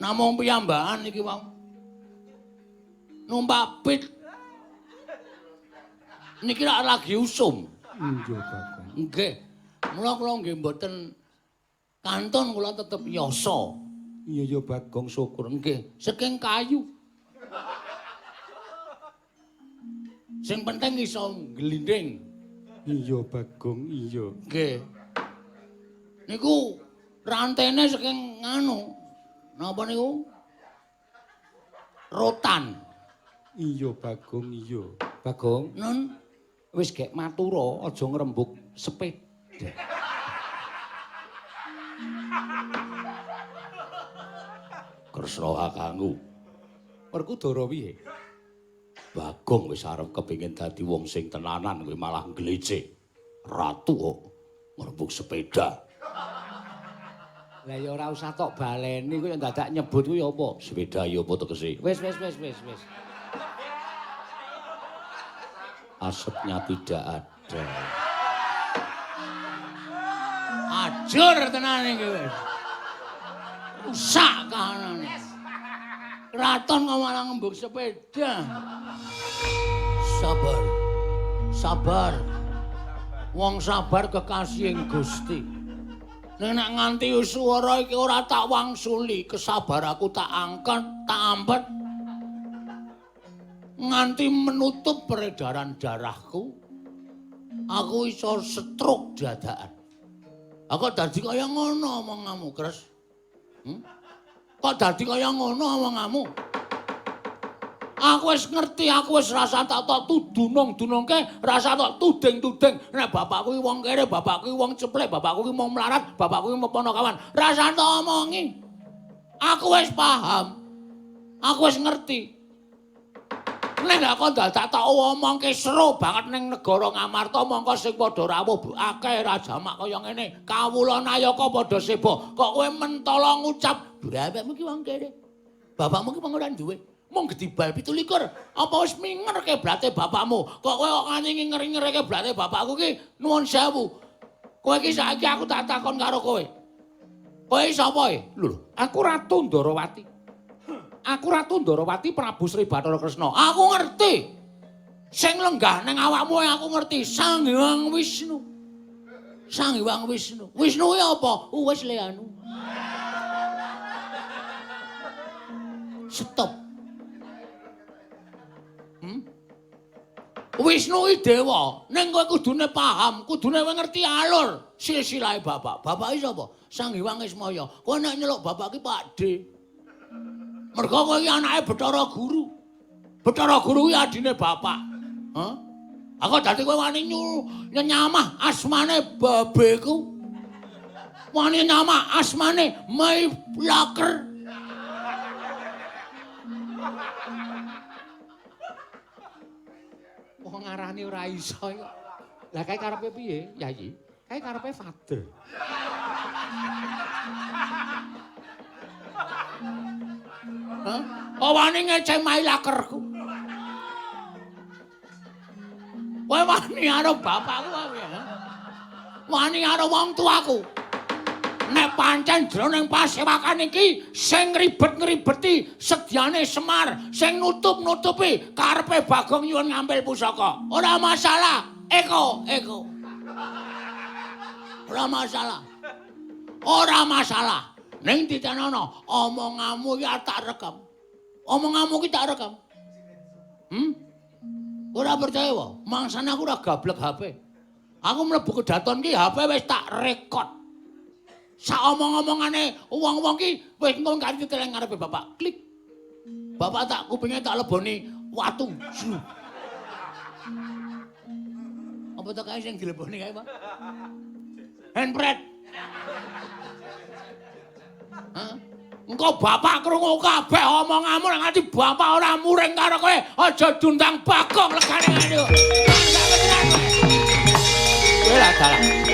Namung piyambakan iki wau. Numpak pit. Niki lak lagi usum. Iya, Bagong. Nggih. Mula kula nggih mboten kantun kula tetep yasa. Iya ya Bagong syukur. Nggih, saking kayu. Sing penting iso glinding. Iya Bagong, iya. Nggih. Niku rantene saking nganu. Napa niku? Rotan. Iya Bagong, iya. Bagong, Nun, wis gek matura aja ngrembug sepeda. Kresna kakangku. Werkudara piye? Bagong wis arep kepengin dadi wong sing tenanan kowe malah nglecek. Ratu kok ngrembug sepeda. Lah ya ora usah tok baleni kuwi dadak nyebut kuwi apa? Sepeda ya apa tegese? Wis wis wis wis wis. Asapnya tidak ada. Ajur tenan iki wis. Rusak kahanane. Kraton kok malah ngembug sepeda. Sabar. Sabar. Wong sabar kekasihing Gusti. Ning nek nganti swara iki ora tak wangsuli, kesabaraku tak angkat, tak ampet. Nganti menutup peredaran darahku, aku iso stroke dadakan. Aku dadi kaya ngono omonganmu, Kres. Kok dadi kaya ngono omonganmu? Aku wis ngerti, aku wis rasa tak tok tudunung-dunungke, rasa tok tuding-tuding. Nek bapakku iki wong kere, bapakku iki wong ceplek, bapakku iki wong melarat, bapakku iki ponokawan. Rasa tak omongi. Aku wis paham. Aku wis ngerti. Nek gak kok dadak tak omongke seru banget ning negara Ngamarta mongko sing padha rawuh akeh rajamak kaya ngene. Kawula nayaka padha seba. Kok kowe mentala ngucap, "Bapakmu ki wong kere. Bapakmu ki wong ora duwe. Mung gedibal 27. Apa wis minger keblate bapakmu? Kok kowe kok nganti nginger-nginger keblate bapakku ki nuwun sewu. Kowe iki saiki aku tak takon karo kowe. Kowe sapa e? Lho, aku Ratu Ndarawati. Aku Ratu Ndarawati Prabu Sri Bathara Kresna. Aku ngerti. Sing lenggah ning awakmu aku ngerti. Sang Hyang Wisnu. Sang Hyang Wisnu. Wisnu kuwi apa? Wis le anu. Stop. Wisnu kuwi dewa. Ning kowe kudune paham, kudune kowe ngerti alur silsilahe bapak. Bapak iki sapa? Sang Hyang Ismaya. Kowe nek nyeluk bapak ki Pak D. Mergo kowe iki anake Bathara Guru. Bathara Guru kuwi adine bapak. Hah? Aku dadi kowe wani nyamah asmane babeku. Wani nyamah asmane Mai Laker. Wong ngarani ora iso kok. Lah kae karepe piye, Yayi? Kae karepe father. Hah? Kok wani ngeceh Mai Lakerku? Kowe wani karo bapakku apa ya? Wani karo wong tuaku. Nek pancen jroning pasewakan iki sing ribet-ngribeti sedyane Semar, sing nutup-nutupi karepe Bagong nyuwun ngambil pusaka. Ora masalah. Eko, eko. Ora masalah. Ora masalah. Ning ditenono, omonganmu iki tak rekam. Omonganmu iki tak rekam. Ora percaya wae. Mangsane aku ora gablek HP. Aku mlebu kedaton ki HP wis tak rekod. Sak omong-omongane wong-wong ki wis engko kari diteleng ngarepe bapak. Klik. Bapak tak kupinge tak leboni watu. Apa to kae sing dileboni kae, Pak? Handbrake. Hah? Engko bapak krungu kabeh omonganmu nek nganti bapak ora muring karo kowe, aja diundang Bagong legane ngene. Kowe lah dalah.